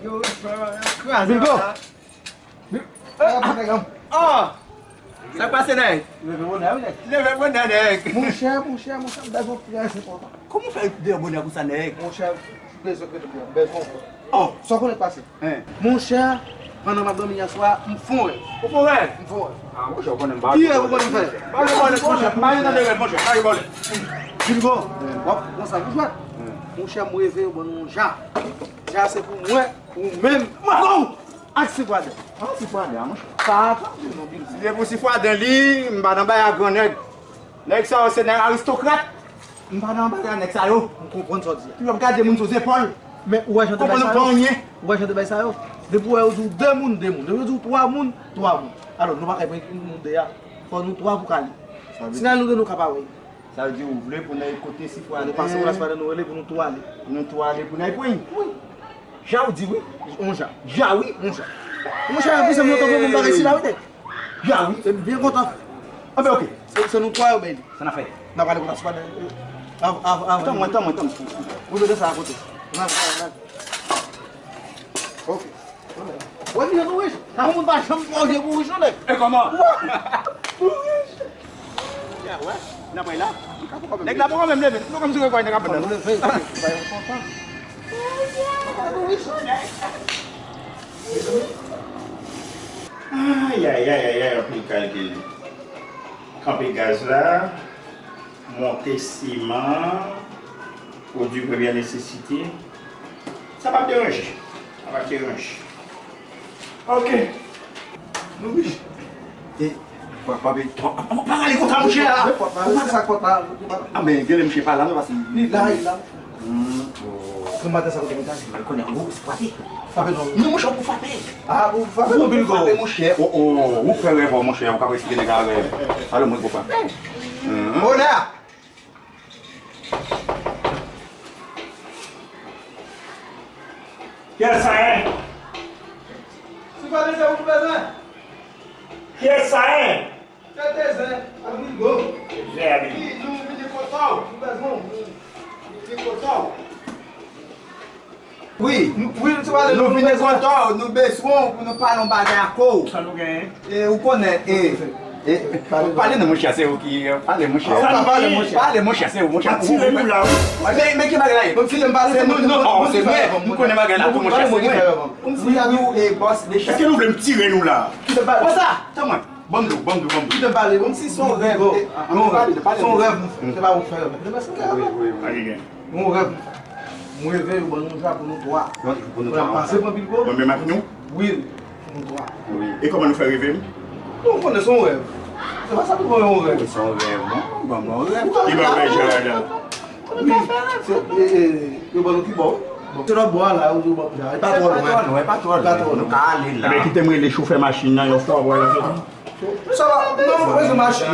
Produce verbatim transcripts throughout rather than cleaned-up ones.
Yo, kraze. Bilgo. Sa k pase, nèg? Leve bonè, wi, nèg. Leve bonè, nèg. Monchè, monchè, monchè, m bezwen w trè enpòtan. Kòman w fè deyò bonè konsa, nèg? Monchè, m bezwen w trè enpòtan. Oh. Sa w konnen k pase? Hein. Monchè, pandan m ap dòmi yè swa, m fè yon rèv. Ou fè yon rèv? M fè yon rèv. Ah, monchè, ou konnen m pa... Ki rèv ou konnen m fè? Pa gen bòlèt, monchè. Pa gen tande rèv, monchè. Pa gen bòlèt. Bilgo, w ap pran sa pou jwèt. Monchè, m reve yo ban nou yon ja. Ja se pou mwen, ou menm. Mwen, ak Sifwaden. Ah, Sifwaden, ah, monchè. Sa a, sa vle non, Bilgo. Si se pou Sifwaden li, m pa nan bagay ak gran nèg. Nèg sa yo se nèg aristokrat. M pa nan bagay nèg sa yo. M konprann sa w di a. Yo ap gade moun sou zepòl. Men ou wè jan de bay sa yo? Ou wè jan de bay sa yo? Depi w wè yo di w de moun, de moun. Depi yo di w twa moun, twa moun. Alò, nou pa ka pran moun de a. Fò nou twa pou k ale. Sa vle... Si n al nou de, nou ka pa wè. Sa vle di ou vle pou n al kote Sifwaden. Nou pase w la, Sifwaden, nou rele pou nou tou ale. Pou nou tou ale, pou n al pran. Wi. Ja ou di wi. On ja. Ja wi. On ja. Monchè, pou se m lontan pou m pa resi la, wi, nèg. Ja wi. Se m byen kontan. Anben, oke. Se, se nou twa yo bay li. Sa n ap fè? N ap ale konn aspa de... Av, av, av. Tann mwen, tann mwen, tann mwen. Ou mete sa akote. N ap, n ap, n ap. Oke. Wè, li nou rich. Sa moun pa janm pran je pou rich, non, nèg. E kòman? Ou rich. Ya, wè. N ap ale la. Nèg la poko menm leve. Nou kòm si rekòy nèg ap pran. Nou leve. Bay yon kontan. Ay, ay, ay, ay, ay, anpil kalkil. Kanpe gaz la, monte siman, pwodui premyè nesesite. Sa p ap deranje. Sa p ap deranje. Oke. Nou rich. E, pa, pa, pa, pa, pa pale konsa, monchè, a. Men pòt la, se sa k pòt la. A, men, genlè monchè pa la, non, paske li la, li la. Hmm, oh. Kòm maten sa kote mwen ta di. Mwen konnen, ou, ou frape. Frape non. Non, monchè, ou frape. Ah, ou frape, ou frape, monchè. Oh, oh, ou fè rèv, monchè, ou ka resite nèg a rèv. Alò, mwen, ou frape. Hmm. Onè! Kiyès sa ye? Si pa bezwen, ou bezwen. Kiyès sa ye? Se Tezen, ak Rigo. Tezen, ak Rigo. Wi, nou vin kontan w. Nou bezwen w. Nou vin kontan w. Wi. Nou, wi, nou te pale, nou vin kontan w, nou bezwen w pou nou pale yon bagay ak ou. Sa nou genyen? E, ou konnen, e, e, pale non, monchè, se ou ki, pale, monchè. Sa nou genyen? Pale, monchè, se ou, monchè. Atire nou la, wi. Men, men ki bagay la ye? Bon, kite m pale, se nou, non, se mwen. Nou konnen bagay la tou, monchè, se mwen. Kòmsi y a nou, e, bòs de... Èske nou vle m tire nou la? Kite m pale. Konsa, tann mwen. Banm dlo, banm dlo, banm dlo. Kite m pale, kòmsi se yon rèv. Bon, e, se yon rèv nou fè, se pa ou k fè rèv la. Wi, wi, wi. Yon rèv nou fè. Mwen reve yo ban nou ja pou nou twa. Pou n al pase pran Bilgo. Mwen menm ak nou? Wi, pou nou twa. Wi. E kòman nou fè reve m? Nou konnen se yon rèv. Se pa sa nou ban yon rèv. Wi, se yon rèv, bon, ban mwen yon rèv. Ki ban mwen ja la? Wi, se, e, e, yo ban nou ki bò? Bon. Se lòt bò a la, yo ban nou ja. E pa twò lwen. E pa twò lwen, e pa twò lwen. Nou ka ale la. Ebyen, kite m rele chofè machin nan yon fwa, wè la. Sa va, non, pa bezwen mache.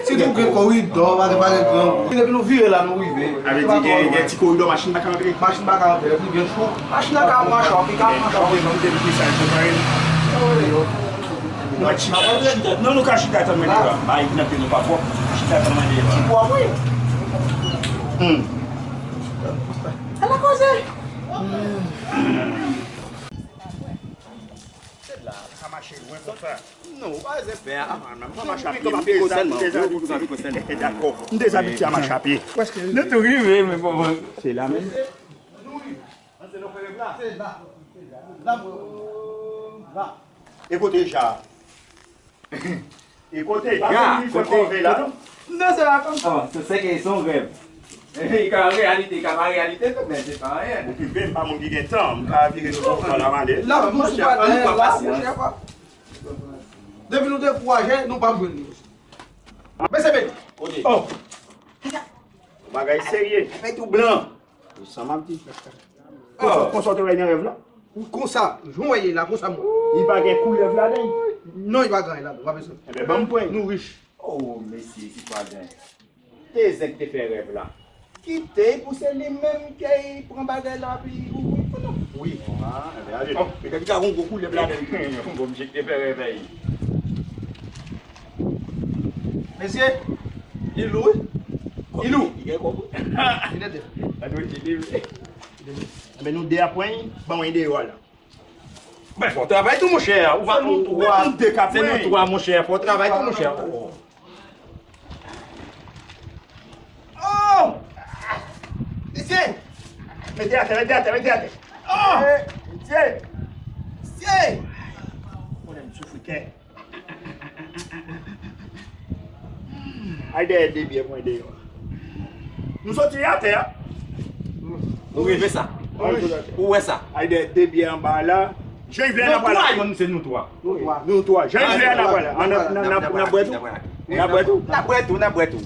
Sitou gen koridò, pa gen, pa gen gran. Depi nou vire la, nou rive. Sa vle di gen, gen ti koridò, machin pa ka antre. Machin pa ka antre, epi gen chou. Machin nan ka ap mache, ok, ka ap mache, ok. Non, nou ka chita tann mwen deyò. Bay nan pye nou pa pwòp. Chita tann mwen deyò. Ti pwòp, wi. Hmm. Ala koze. Se la, sa mache lwen konsa. Non, ou pa bezwen pè a. Mwen pa mache a pye, m dezabitye. Dakò. M dezabitye a mache a pye. Nou tou rive, men bon, bon. Se la menm. Nou rive. Ann se nou fè rèv la. Se la. La, mwen, la. E kote ja? E kote ja? Kote ja? Non, se pa konsa. Oh, se, se ke se yon rèv. E ka reyalite, ka pa reyalite tou, men se pa anyen. Okipe m, pa moun ki gen tan, m ka vire sou kòkòt la, m ale. La, monchè, ann pran pasyans. Depi nou dekouraje, nou p ap jwenn li. Mesye, men. Kote? Oh. Yon bagay serye. Fè tou blan. Ou sa m ap di. Konsa, konsa w te wè nan rèv la? Konsa, jan w wè li la, konsa m wè. Li pa gen koulèv ladan l? Non, li pa gen anyen ladan, pa bezwen. Enben, ban m pran. Nou rich. Oh, mesye, Sitwayen. Te zen k te fè rèv la. Kite l pou se li menm ki pran bagay la, epi ouvri pou nou. Wi. Ah, enben, ale. Oh, petèt li ka gen yon gwo koulèv ladan l. Bon, misye ki te fè rèv la. Mesye, li lou, wi. Li lou. Li gen kòb, wi. Li nèt. Sa dwe di li, wi. Enben, nou de a pran, ban mwen deyò a la. Men fò w travay tou, monchè. Ou pa, se nou twa, se nou twa, monchè. Fò w travay tou, monchè. Oh! Mesye! Mete atè, mete atè, mete atè. Oh! Mesye! Mesye! Konnen m soufri kè. Ay dèyè de byè mwen deyò. Nou soti atè a. Ou rive sa? Ou wè sa? Ay dèyè de byè anba la. Jan Ive a n ap pale. Nou twa, se nou twa. Nou twa. Jan Ive a n ap pale. N ap bwè tou? N ap bwè tou? N ap bwè tou, n ap bwè tou.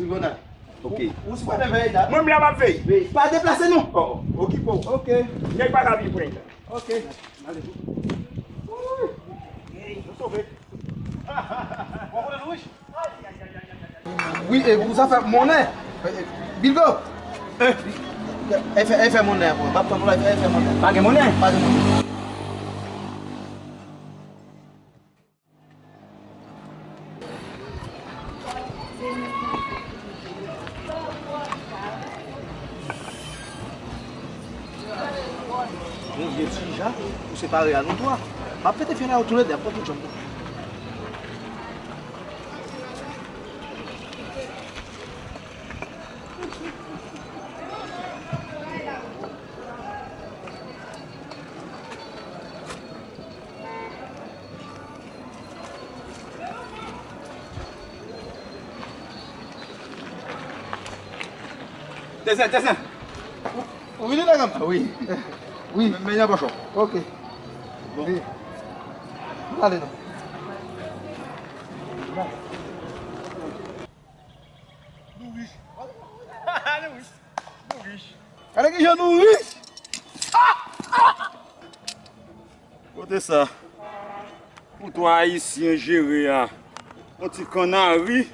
Ok. Ou si pa veye la. Mwen m la m ap veye. Pa deplase non. Oh, oh. Okipe w. Ok. Nèg pa ka vin pran la. Ok. Ale. Ou sove. Wi, e pou zafè monnen. E, e, Bilgo. E fè, e fè monnen pou mwen. M ap tann ou la, e fè, e fè monnen. Pa gen monnen? Pa gen monnen. Yon vye ti ja pou separe a nou twa. M ap pete fyèl a yo toulède, ap pran tout janm. Tezen, Tezen. Ou, ou vini la kanmenm? Wi. Wi. Men, men yon pochon. Ok. Bon. Wi. Ale non. Nou rich. Nou rich. Nou rich. Gade kijan nou rich. Kote sa? Pou twa Ayisyen jere a. Yon ti kannari.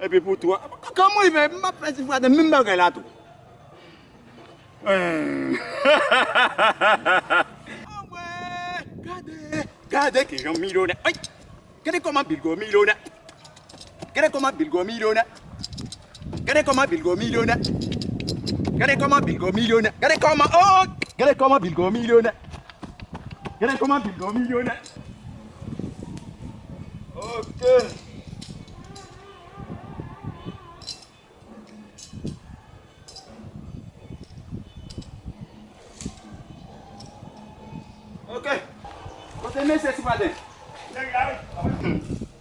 Epi pou twa. Kòman li fè? M ap fè ti fwaden menm bagay la tou. Anmwey, gade, gade kijan milyonè. Ay! Gade kòman Bilgo milyonè. Gade kòman Bilgo milyonè. Gade kòman Bilgo milyonè. Gade kòman Bilgo milyonè. Gade kòman, oh! Gade kòman Bilgo milyonè. Gade kòman Bilgo milyonè. Ok. Ok. Kote mesye Sipaten?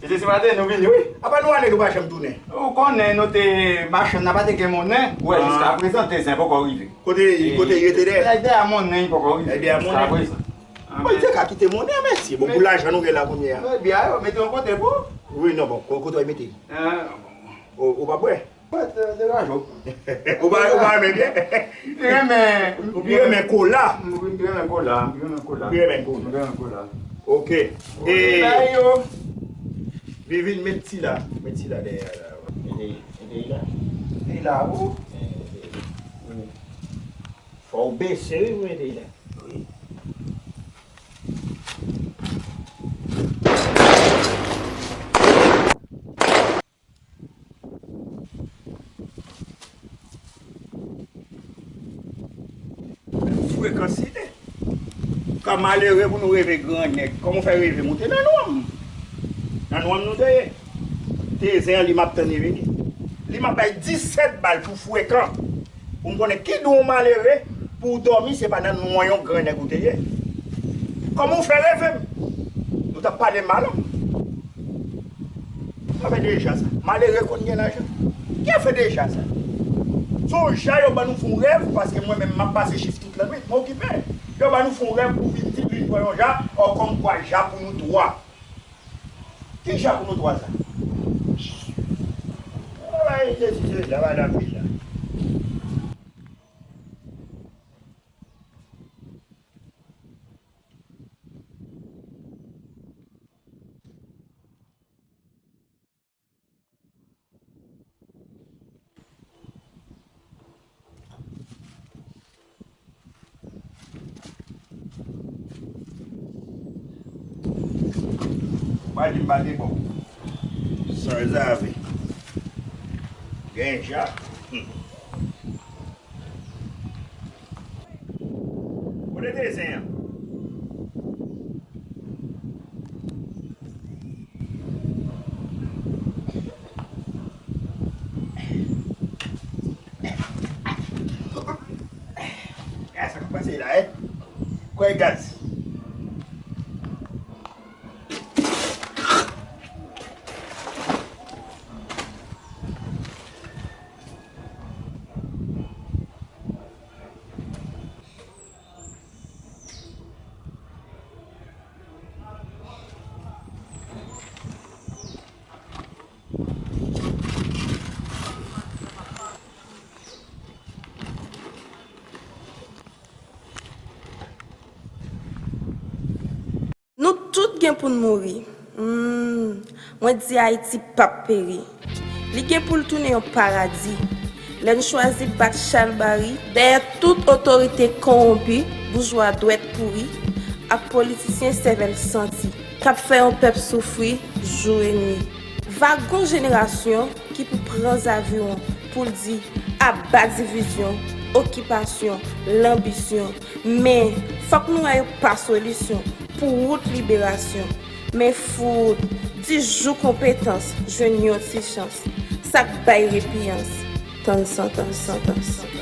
Mesye Sipaten, nou vini, wi. Apa nou ale, nou pa janm tounen? Ou konnen nou te machann nan pa te gen monnen. Ou wè, jiska prezan, Tezen poko rive. Kote, kote li rete dèyè? Dèyè monnen, li poko rive. Dèyè monnen. Jiska prezan. Bon, li te ka kite monnen, mesye. Bon, pou lajan nou gen la kounye a. Ebyen, yo mete yon kote pou. Wi, non, bon, ko-, kote w mete? Ou, ou pa bwè? Mwen te, te raje w. Ou pa, ou pa renmen byè? M renmen. Ou pi renmen kola? M pi renmen kola, m pi renmen kola. Ou pi renmen kola. M renmen kola. Ok. E, Vivine, met ti la. Met ti la dèyè la. Mete, mete la. Mete la, ou? Fò w bese, wi, pou mete la. Wi. Frekansite. Ka malere pou nou reve gran nèg. Kòman w fè reve moute nan nwanm? Nan nwanm nou te ye. Tezen an li m ap tann li vini. Li m ap bay disèt bal pou frekan. Pou m konnen ki dou w malere, pou w dòmi, se pa nan nwanm yon gran nèg ou te ye. Kòman w fè reve m? Nou t ap pale mal. Afè de ja sa. Malere konn gen lajan. Ki afè de ja sa? Se yon ja yo ban nou fè yon rèv, paske mwen menm m ap pase chif tout lannwit, mwen okipe. Yo ban nou fè yon rèv pou vin di nou pran yon ja, ò kòmkwa ja pou nou twa. Ki ja pou nou twa sa? Ay, Jezi, Jezi, la pa nan peyi a. Ou pa di m pa te bon. Sanzave. Gen ja. Hmm. Kote Tezen an? La, eh? Kwè gaz. Nou tout gen pou n mouri. Hmm, mwen di Ayiti p ap peri. Li gen pou l tounen yon paradi. Lè n chwazi bat chalbari dèyè tout otorite kowonpi, boujwa dwèt pouri, ak politisyen sèvèl santi, k ap fè yon pèp soufri jou e nwi. Va gon jenerasyon ki pou pran zaviwon pou l di aba divizyon, okipasyon, lanbisyon. Men, fòk nou wè yon pa solisyon pou wout liberasyon. Men fout, di jou konpetans jwenn yon ti chans. Sa k bay repiyans, tann santans, santans.